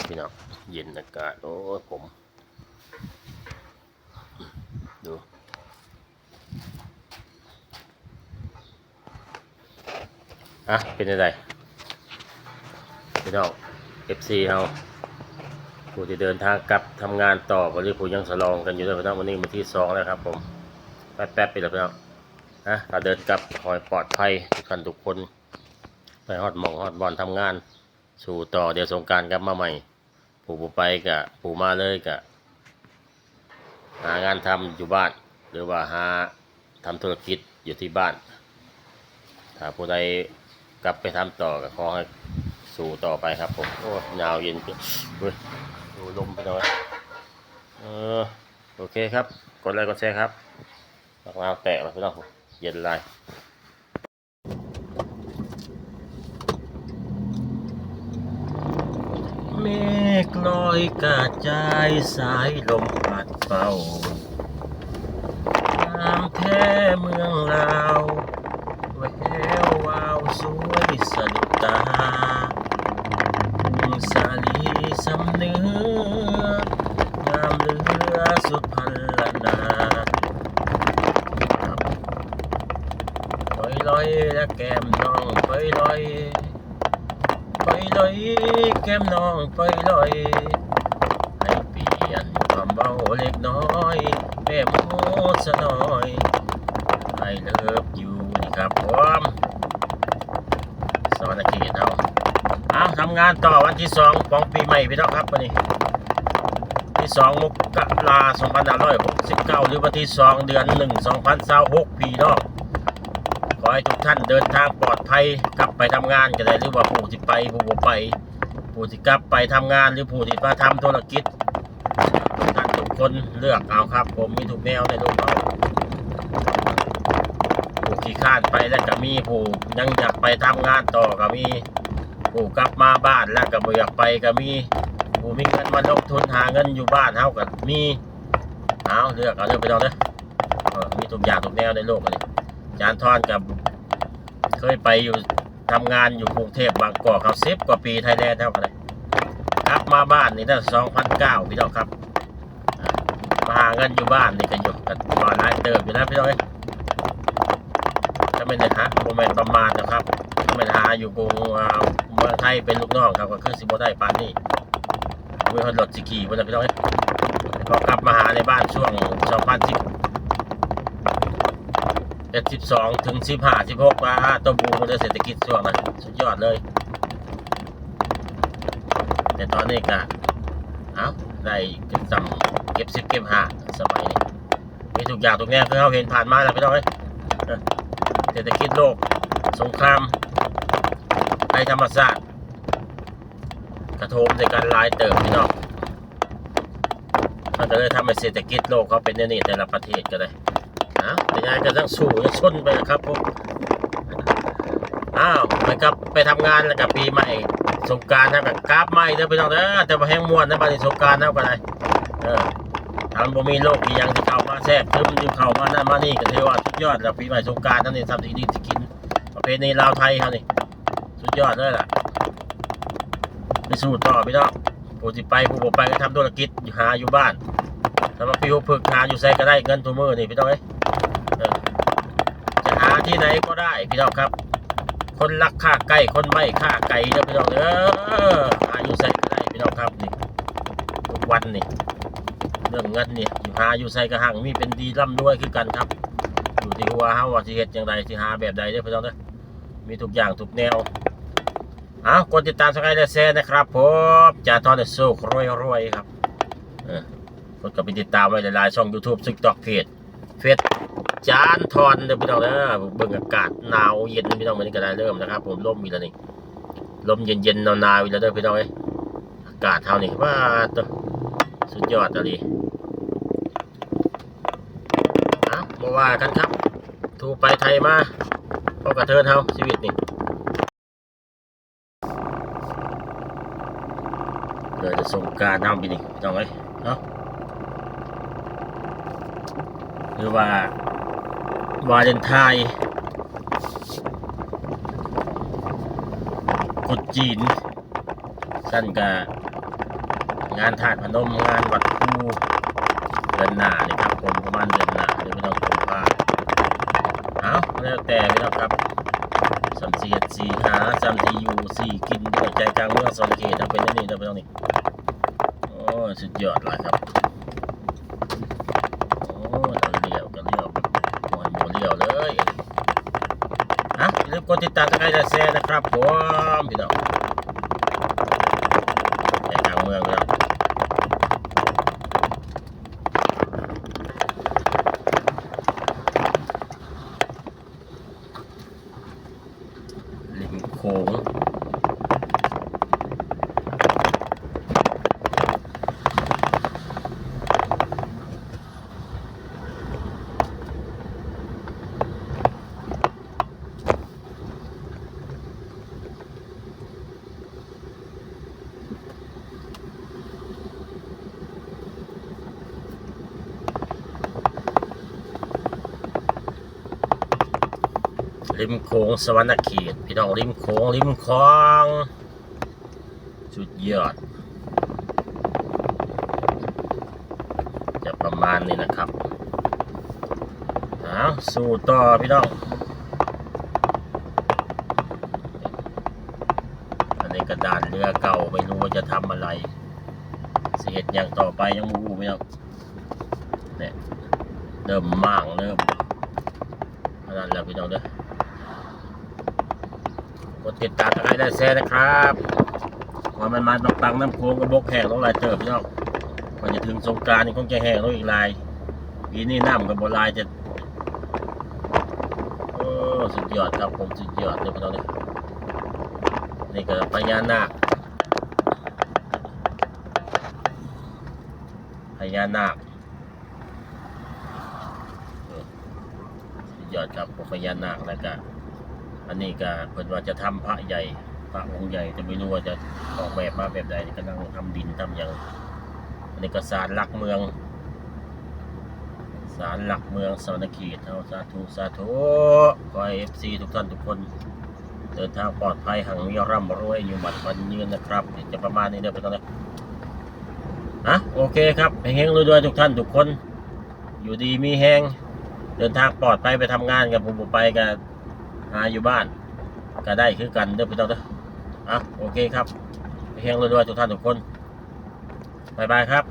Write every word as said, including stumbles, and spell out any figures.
พี่น้อง เย็นอากาศ โอ้ย ผม ดู อ่ะ เป็นจั่งใด พี่น้อง เอฟซี เฮา ผู้ที่เดินทางกลับทำงานต่อ บ่ หรือผู้ยังสลองกันอยู่เด้อพี่น้อง มื้อนี้มื้อที่สองแล้วครับผม แป๊บๆ ไปแล้วพี่น้อง นะ ถ้าเดินกลับ ขอให้ปลอดภัยทุกท่านทุกคน ไปฮอดหม่องฮอดบ่อนทำงาน สู้ต่อ เดี๋ยวสงกรานต์กลับมาใหม่ ผู้บ่ไปก็ ผู้มาเลยก็ หางานทำอยู่บ้าน หรือว่าหาทำธุรกิจอยู่ที่บ้าน ถ้าผู้ใดกลับไปทำต่อก็ขอให้สู้ต่อไปครับผม โอ้ย หนาวเย็น เฮ้ย ดูลมไปหน่อย เออ โอเคครับ กดไลค์กดแชร์ครับ บักนาวแตกแล้วพี่น้อง เย็นหลาย เมฆลอยกระจาย สายลมพัดเป่า งามแท้เมืองลาว แวววาวสวยสะดุดตา กรุงสาลีสำเนือง งามเหลือสุดพรรณนา ปอยลอยและแก้มน้องปอยลอย ปอยลอย แก้มน้องปอยลอย ให้เปลี่ยนความเว้าเล็กน้อย แม่หมอสะน้อย I love you นี่ครับผม สวรรณเขตเฮา เอาทำงานต่อวันที่สองของปีใหม่พี่น้องครับ วันนี้ ที่สองมกรา สองพันห้าร้อยหกสิบเก้า หรือวันที่สอง เดือนหนึ่ง สองพันยี่สิบหก พี่น้อง ขอให้ทุกท่านเดินทางปลอดภัย กลับไปทำงานก็ได้ หรือว่าผู้ที่ไป ผู้บ่ไป ผู้ที่กลับไปทำงาน หรือผู้ที่มาทำธุรกิจ ทุกท่านทุกคนเลือกเอาครับ ผมมีทุกแนวในโลกเอา ผู้ขี้คร้านไปแล้วก็มี ผู้ยังอยากไปทำงานต่อก็มี ผู้กลับมาบ้านแล้วก็บ่อยากไปก็มี ผู้มีเงินมาลงทุนหาเงินอยู่บ้านเฮาก็มี เอาเลือกเอาเด้อพี่น้องเด้อ เออ มีทุกอย่างทุกแนวในโลกอันนี้ อาจารย์ทอนก็เคยไปอยู่ทำงานอยู่กรุงเทพฯ บางกอก เขาสิบกว่าปี ไทยแลนด์เฮาก็ได้ กลับมาบ้านนี่ตั้งแต่ สองพันเก้า พี่น้องครับ อ่า มาหาเงินอยู่บ้านนี่ก็อยู่กันมาหลายเติบอยู่นะพี่น้องเอ้ย ถ้าแม่นหา บ่แม่นประมาทนะครับ ถ้าแม่นหาอยู่กรุง อ่า เมืองไทยเป็นลูกน้องเขาก็คือสิบ่ได้ปานนี้ มีฮอดรถสิขี่พุ่นน่ะพี่น้องเอ้ย พอกลับมาหาในบ้านช่วง สองพันสิบเอ็ด สิบสอง ถึง สิบห้า สิบหก ว่า อ่า ตัวบูมมันจะเศรษฐกิจช่วงนั้นสุดยอดเลย แต่ตอนนี้ก็ เอ้า ได้เก็บสำ เก็บสิบ เก็บห้า สมัยนี้ มีทุกอย่างทุกแนวคือเฮาเห็นผ่านมาแล้วพี่น้องเอ้ย เศรษฐกิจโลก สงคราม ภัยธรรมชาติ กระโถมใส่กันหลายเติบพี่น้อง มันก็เลยทำให้เศรษฐกิจโลกเขาเป็นแนวนี้ แต่ละประเทศก็ได้ นะ แต่ยังไงก็ต้องสู้ยังชนไปนะครับผม อ้าว ไปกลับไปทำงานแล้วก็ปีใหม่ สงกรานต์แล้วก็กลับมาอีกเด้อพี่น้องเด้อ แต่ว่าแฮงม่วนนะบัดนี้สงกรานต์แล้วก็ได้ เออ ถ้ามันบ่มีโรคอีหยังที่เข้ามาแทรกซึม ที่เข้ามานั่นมานี่ ก็ถือว่าสุดยอดแล้ว ปีใหม่สงกรานต์นั่นนี่ ทำสิ่งดีที่กิน ประเพณีลาวไทยเฮานี่ สุดยอดเลยล่ะ ไปสู้ต่อพี่น้อง ผู้ที่ไป ผู้บ่ไปก็ทำธุรกิจ อยู่หาอยู่บ้าน สำหรับพี่ผู้ฝึกงานอยู่ไสก็ได้เงินทุกมื้อนี่พี่น้องเอ้ย เออ จะหาที่ไหนก็ได้พี่น้องครับ คนรักค่าใกล้ คนไม่ค่าไกลเด้อพี่น้องเด้อ หาอยู่ไสก็ได้พี่น้องครับนี่ ทุกวันนี่ เรื่องเงินนี่ อยู่หาอยู่ไสก็หั่งมีเป็นดีร่ำรวยคือกันครับ อยู่ที่หัวเฮาว่าสิเฮ็ดจั่งใด สิหาแบบใดเด้อพี่น้องเด้อ มีทุกอย่างทุกแนว เอา กดติดตาม Subscribe และแชร์นะครับผม จ่าทอนโชครวยๆ ครับ เออ กดเข้าไปติดตามไว้หลายๆ ช่อง YouTube TikTok เพจ เฟซ จานทอนเด้อพี่น้องเด้อ เบิ่งอากาศหนาวเย็นพี่น้อง มื้อนี้ก็ได้เริ่มนะครับผม ลมอีกแล้วนี่ ลมเย็นๆ หนาวๆ อีกแล้วเด้อพี่น้องเอ้ย อากาศเฮานี่ ว้าโต สุดยอดอีหลี เอ้า บ่ว่ากันครับ ถูไปไถมา พอกระเทินเฮา ชีวิตนี่ เดี๋ยวจะสงกรานต์เฮาปีนี้ พี่น้องเอ้ย เนาะ หรือว่าวาเลนไทน์ คนจีน ซั่นก็ งานธาตุพนม งานวัดภู เดือนหน้านี่ครับผม ประมาณเดือนหน้าเด้อพี่น้อง กุมภา เอา แล้วแต่พี่น้องครับ สามสี่เอ็ดสี่หา สามสี่อยู่สี่กินด้วยใจกลางเมืองสวรรณเขต เอาเป็นอันนี้เด้อพี่น้องนี่ โอ้ย สุดยอดเลยครับ โอ้ย เอาเลี้ยวกันเลี้ยว โอ้ย หมูเลี้ยวเลย นะ อย่าลืมกดติดตามกดไลค์กดแชร์นะครับผม พี่น้อง ใจกลางเมืองพี่น้อง ริมโขง ริมโขงสวรรณเขต พี่น้อง ริมโขง ริมคลอง สุดยอด จะประมาณนี้นะครับ เอา สู้ต่อพี่น้อง อันนี้กระดานเรือเก่า ไม่รู้ว่าจะทำอะไร สิเฮ็ดหยังต่อไปยังบ่ฮู้พี่น้อง เนี่ย เริ่มหมาง เริ่มอันนั้นแล้วพี่น้องเด้อ กดติดตามกดไลค์กดแชร์นะครับ ว่ามันมาปังๆ น้ำโขงก็บกแห้งลงหลายเติบพี่น้อง กว่าจะถึงสงกรานต์นี่คงจะแห้งลงอีกหลาย ปีนี้น้ำก็บ่หลายจะ โอ้ สุดยอดครับผม สุดยอดเลยพี่น้องเด้อ นี่ก็พญานาค พญานาค เออ สุดยอดครับ พญานาค แล้วก็ อันนี้ก็เพิ่นว่าจะทำพระใหญ่ พระองค์ใหญ่ แต่ไม่รู้ว่าจะออกแบบมาแบบใด กำลังทำดินทำหยัง อันนี้ก็ศาลหลักเมือง ศาลหลักเมืองสวรรณเขต เอา สาธุ สาธุ ขอให้ เอฟซี ทุกท่านทุกคน เดินทางปลอดภัย หังมีร่ำรวย อยู่หมัดขวัญยืนนะครับ จะประมาณนี้เด้อพี่น้องนะ อ่ะ โอเคครับ เฮงๆรวยๆ ทุกท่านทุกคน อยู่ดีมีแฮง เดินทางปลอดภัย ไปทำงานกับผม บ่ไปก็หาอยู่บ้าน ก็ได้คือกันเด้อพี่น้องเด้อ อ่ะ โอเคครับ เฮงๆรวยๆ ทุกท่านทุกคน บ๊ายบายครับ